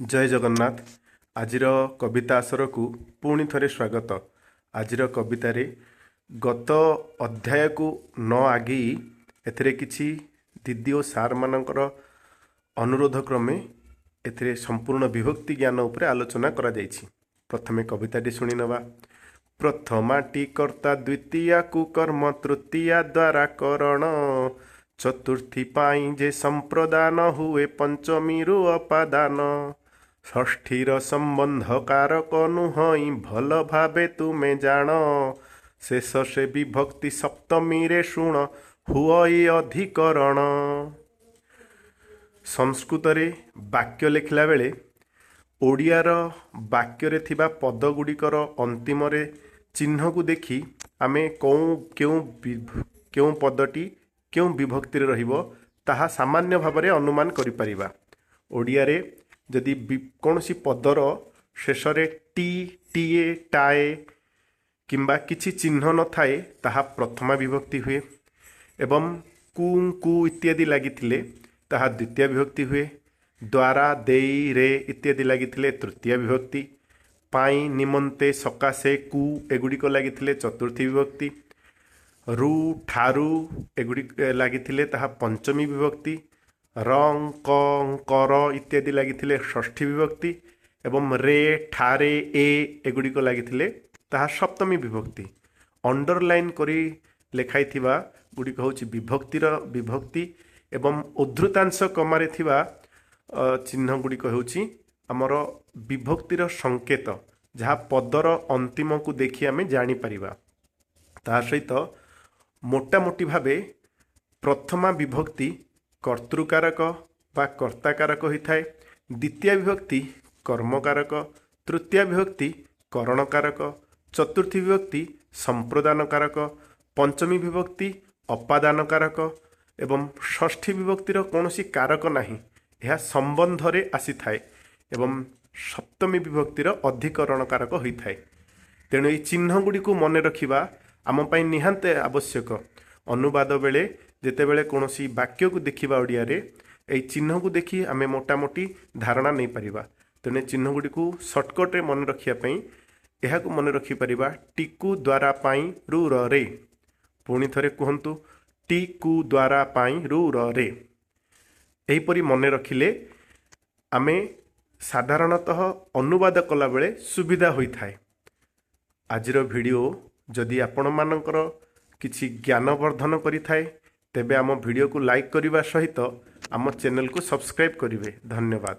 ଜୟ ଜଗନ୍ନାଥ। ଆଜିର କବିତା ଆସରକୁ ପୁଣି ଥରେ ସ୍ୱାଗତ। ଆଜିର କବିତାରେ ଗତ ଅଧ୍ୟାୟକୁ ନ ଆଗେଇ ଏଥିରେ କିଛି ଦିଦି ଓ ସାର୍ମାନଙ୍କର ଅନୁରୋଧ କ୍ରମେ ଏଥିରେ ସମ୍ପୂର୍ଣ୍ଣ ବିଭକ୍ତି ଜ୍ଞାନ ଉପରେ ଆଲୋଚନା କରାଯାଇଛି। ପ୍ରଥମେ କବିତାଟି ଶୁଣିନେବା। ପ୍ରଥମାଟି କର୍ତ୍ତା, ଦ୍ୱିତୀୟାକୁ କର୍ମ, ତୃତୀୟା ଦ୍ୱାରା କରଣ, ଚତୁର୍ଥୀ ପାଇଁ ଯେ ସମ୍ପ୍ରଦାନ ହୁଏ, ପଞ୍ଚମୀରୁ ଅପାଦାନ, ଷଷ୍ଠୀର ସମ୍ବନ୍ଧ କାରକ ନୁହଁଇ, ଭଲ ଭାବେ ତୁମେ ଜାଣ, ଶେଷ ସେ ବିଭକ୍ତି ସପ୍ତମୀରେ ଶୁଣ ହୁଅଇ ଅଧିକରଣ। ସଂସ୍କୃତରେ ବାକ୍ୟ ଲେଖିଲା ବେଳେ ଓଡ଼ିଆର ବାକ୍ୟରେ ଥିବା ପଦ ଗୁଡ଼ିକର ଅନ୍ତିମରେ ଚିହ୍ନକୁ ଦେଖି ଆମେ କେଉଁ କେଉଁ କେଉଁ ପଦଟି କେଉଁ ବିଭକ୍ତିରେ ରହିବ, ତାହା ସାମାନ୍ୟ ଭାବରେ ଅନୁମାନ କରିପାରିବା। ଓଡ଼ିଆରେ ଯଦି କୌଣସି ପଦର ଶେଷରେ ଟି, ଟିଏ, ଟାଏ କିମ୍ବା କିଛି ଚିହ୍ନ ନଥାଏ, ତାହା ପ୍ରଥମା ବିଭକ୍ତି ହୁଏ ଏବଂ କୁ, ଙ୍କୁ ଇତ୍ୟାଦି ଲାଗିଥିଲେ ତାହା ଦ୍ୱିତୀୟ ବିଭକ୍ତି ହୁଏ। ଦ୍ୱାରା, ଦେଇ, ରେ ଇତ୍ୟାଦି ଲାଗିଥିଲେ ତୃତୀୟ ବିଭକ୍ତି। ପାଇଁ, ନିମନ୍ତେ, ସକାଶେ, କୁ ଏଗୁଡ଼ିକ ଲାଗିଥିଲେ ଚତୁର୍ଥୀ ବିଭକ୍ତି। ରୁ, ଠାରୁ ଏଗୁଡ଼ିକ ଲାଗିଥିଲେ ତାହା ପଞ୍ଚମୀ ବିଭକ୍ତି। ର, ଙ୍କ, ଙ୍କର ଇତ୍ୟାଦି ଲାଗିଥିଲେ ଷଷ୍ଠୀ ବିଭକ୍ତି ଏବଂ ରେ, ଠାରେ, ଏ ଏଗୁଡ଼ିକ ଲାଗିଥିଲେ ତାହା ସପ୍ତମୀ ବିଭକ୍ତି। ଅଣ୍ଡରଲାଇନ୍ କରି ଲେଖାଇଥିବା ଗୁଡ଼ିକ ହେଉଛି ବିଭକ୍ତିର ବିଭକ୍ତି ଏବଂ ଉଦ୍ଧୃତାଂଶ କମାରେ ଥିବା ଚିହ୍ନ ଗୁଡ଼ିକ ହେଉଛି ଆମର ବିଭକ୍ତିର ସଂକେତ, ଯାହା ପଦର ଅନ୍ତିମକୁ ଦେଖି ଆମେ ଜାଣିପାରିବା। ତା ସହିତ ମୋଟାମୋଟି ଭାବେ ପ୍ରଥମା ବିଭକ୍ତି କର୍ତ୍ତୃକାରକ ବା କର୍ତ୍ତାକାରକ ହୋଇଥାଏ, ଦ୍ୱିତୀୟ ବିଭକ୍ତି କର୍ମକାରକ, ତୃତୀୟ ବିଭକ୍ତି କରଣକାରକ, ଚତୁର୍ଥୀ ବିଭକ୍ତି ସମ୍ପ୍ରଦାନକାରକ, ପଞ୍ଚମୀ ବିଭକ୍ତି ଅପାଦାନକାରକ ଏବଂ ଷଷ୍ଠୀ ବିଭକ୍ତିର କୌଣସି କାରକ ନାହିଁ, ଏହା ସମ୍ବନ୍ଧରେ ଆସିଥାଏ ଏବଂ ସପ୍ତମୀ ବିଭକ୍ତିର ଅଧିକରଣ କାରକ ହୋଇଥାଏ। ତେଣୁ ଏହି ଚିହ୍ନ ଗୁଡ଼ିକୁ ମନେ ରଖିବା ଆମ ପାଇଁ ନିହାତି ଆବଶ୍ୟକ। ଅନୁବାଦ ବେଳେ ଯେତେବେଳେ କୌଣସି ବାକ୍ୟକୁ ଦେଖିବା ଓଡ଼ିଆରେ, ଏହି ଚିହ୍ନକୁ ଦେଖି ଆମେ ମୋଟାମୋଟି ଧାରଣା ନେଇପାରିବା। ତେଣୁ ଏ ଚିହ୍ନ ଗୁଡ଼ିକୁ ସର୍ଟକଟ୍ରେ ମନେ ରଖିବା ପାଇଁ ଏହାକୁ ମନେ ରଖିପାରିବା: ଟିକୁ ଦ୍ୱାରା ପାଇଁ ରୁ ର ରେ। ପୁଣି ଥରେ କୁହନ୍ତୁ, ଟିକୁ ଦ୍ୱାରା ପାଇଁ ରୁ ର ରେ। ଏହିପରି ମନେ ରଖିଲେ ଆମେ ସାଧାରଣତଃ ଅନୁବାଦ କଲାବେଳେ ସୁବିଧା ହୋଇଥାଏ। ଆଜିର ଭିଡ଼ିଓ ଯଦି ଆପଣମାନଙ୍କର କିଛି ଜ୍ଞାନବର୍ଦ୍ଧନ କରିଥାଏ, ତେବେ ଆମ ଭିଡ଼ିଓକୁ ଲାଇକ୍ କରିବା ସହିତ ଆମ ଚ୍ୟାନେଲକୁ ସବସ୍କ୍ରାଇବ୍ କରିବେ। ଧନ୍ୟବାଦ।